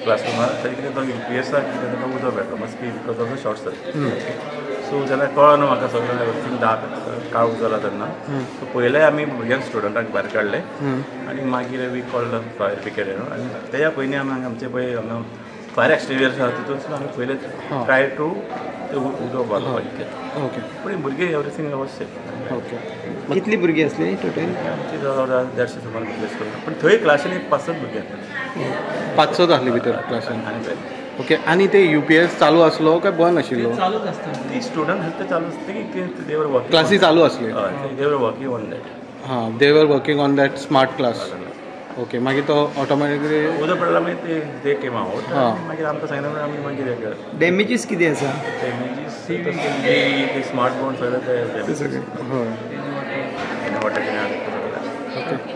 क्लासरुमार थंय कितें तो यूपीएसाक कितें ताका उजो मेळ्ळो, must be because of the short circuit. So जेन्ना कळ्ळो न्हू म्हाका सगळें एवरीथींग डार्क काळोख जाला तेन्ना, सो पयले आमी भुरग्यांक स्टुडंटांक भायर काडले आनी मागीर we called fire brigade. आनी तेज्या पयलीं आमी आमचे पळय हांगा फायर एक्सटिंग्विशर आसा, तितून आमी पयले ट्राय टू ते उजो पालोवपाक इतलें. पूण भुरगे एवरीथींग वॉज सेफ. कितली भुरगीं आसली टोटल? आमची जवळ 150 सुमार भुरगे आसले, पूण थंय क्लासीन एक पांच भुरगे आसले. पांच सच आसली भितर क्लासीन? आनी भायर. ओके, आनी ते यूपीएस चालू आसलो काय बंद आशिल्लो? चालूच आसता. ती स्टुडंट आसले ते चालू आसता की they were working. क्लासी चालू आसली? हय, they were working on that. हां, they were working on that smart class. Okay, मागीर तो ऑटोमॅटिकली उजो पडला, मागीर ते दे केम आवट. मागीर आमकां सांगलें म्हणून आमी मागीर हें केलें. डॅमेजीस कितें आसा? डॅमेजीस ते स्मार्ट बोर्ड सगळे ते सगळे. हय. इन्वर्टर कितें आसा ते सगळें. ओके.